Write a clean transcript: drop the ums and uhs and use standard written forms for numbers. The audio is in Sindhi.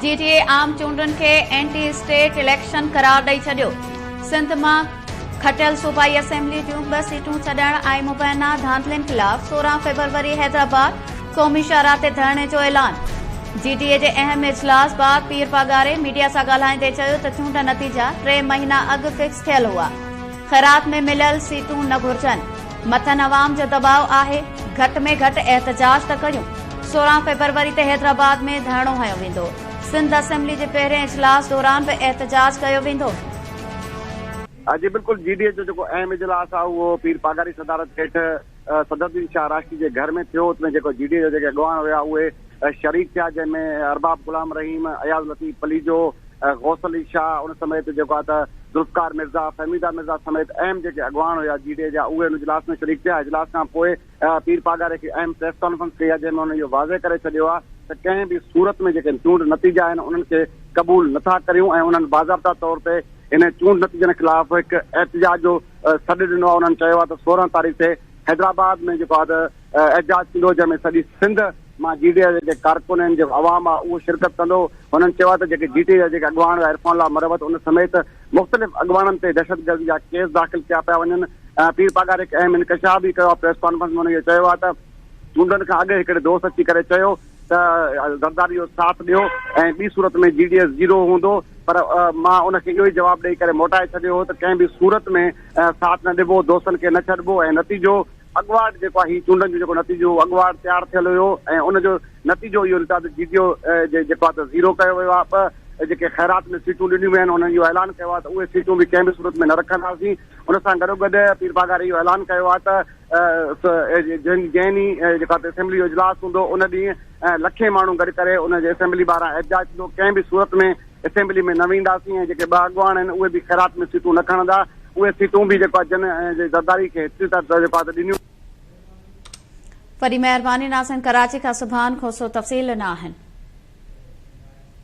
جي ڊي اي عام چونڊن کي اينٽي اسٽيٽ اليڪشن قرار ڏئي ڇڏيو. سنڌ مان کٽيل صوبائي اسيمبلي جون ٻه سيٽون ڇڏڻ ۽ مبينا ڌانڌلين خلاف 16 فيبروري حيدرآباد قومي شاهراهه تي ڌرڻي جو اعلان. جي ڊي اي جي اهم اجلاس بعد پير پاڳاري ميڊيا سان ڳالهائيندي چيو ته چونڊ نتيجا ٽي مهينا اڳ فڪس ٿيل هئا، خيرات ۾ مليل سيٽون نه گهرجن، مٿن عوام جو دٻاء آهي، گهٽ ۾ گهٽ احتجاج ته ڪريون، 16 فيبروري تي حيدرآباد ۾ ڌرڻو هنيو ويندو، سنڌ اسيمبلي جي پهرين اجلاس دوران به احتجاج ڪيو ويندو. جي بلڪل جي ڊي اي جو جيڪو اهم اجلاس آهي اهو پير پاڳاري صدارت هيٺ صدرالدين شاهه راشدي جي گهر ۾ ٿيو ات ۾ جيڪو جي ڊي اي جا جيڪي اڳواڻ هيا اهي شريڪ ٿيا جنهن ۾ ارباب غلام رحيم، اياز لطيف پليجو، غوث علي شاهه ان سميت جيڪو آهي ته ذوالفقار مرزا، فهميده مرزا سميت اهم جيڪي اڳواڻ هيا جي ڊي اي جا اهي ان اجلاس ۾ شريڪ ٿيا اجلاس کان پوء پير پاڳاري هڪ اهم پريس ڪانفرنس ڪئي آهي جنهن ۾ هن اهو واضح ڪري ڇڏيو آهي ته ڪنهن به صورت ۾ جيڪي چونڊ نتيجا آهن انهن کي قبول نٿا ڪريون ۽ انهن باضابطا طور تي ان چونڊ نتيجن خلاف هڪ احتجاج جو سڏ ڏنو آهي انهن چيو آهي ته 16 تاريخ تي حيدرآباد ۾ جيڪو آهي ته احتجاج ٿيندو جنهن ۾ سڄي سنڌ مان جي ڊي اي جا جيڪي ڪارڪن آهن جيڪو عوام آهي اهو شرڪت ڪندو هنن چيو آهي ته جيڪي جي ٽي جا جيڪي اڳواڻ هئا عرفان الله مروت ان سميت مختلف اڳواڻن تي دهشتگردي جا ڪيس داخل ڪيا پيا وڃن پير پاڳاري هڪ اهم انڪشاف به ڪيو آهي پريس ڪانفرنس ۾ هن اهو چيو آهي ته چونڊن کان اڳ هڪڙي دوست اچي ڪري چيو ته زرداري جو ساٿ ڏيو ۽ ٻي صورت ۾ جي ڊي ايس زيرو هوندو پر مان ان کي اهو ئي جواب ڏئي ڪري موٽائي ڇڏيو هو ته ڪنهن به صورت ۾ ساٿ نه ڏبو، دوستن کي نه ڇڏبو ۽ نتيجو اڳواٽ جيڪو آهي هي چونڊن جو جيڪو نتيجو هو اڳواٽ تيار ٿيل هيو ۽ ان جو نتيجو اهو نڪتو ته جي ڊي او جي جيڪو آهي ته زيرو ڪيو ويو آهي ٻه جيڪي خيرات ۾ سيٽون ڏنيون ويون آهن انهن اهو اعلان ڪيو آهي ته اهي سيٽون به ڪنهن به صورت ۾ نه رکنداسين ان سان گڏوگڏ پير پاڳاري اهو اعلان ڪيو آهي ته جنهن ڏينهن جيڪا اسيمبلي جو اجلاس هوندو ان ڏينهن لکين ماڻهو گڏ ڪري ان جي اسيمبلي ٻاهران احتجاج ٿيندو ڪنهن به صورت ۾ اسيمبلي ۾ نه وينداسين ۽ جيڪي ٻه اڳواڻ آهن اهي به خيرات ۾ سيٽون نه کڻندا اهي سيٽون به جيڪو جن زرداري کي هتي جيڪو آهي ڏنيون. وڏي مهرباني ناظرين ڪراچي کان سبحان کوسو تفصيل ڏنا آهن.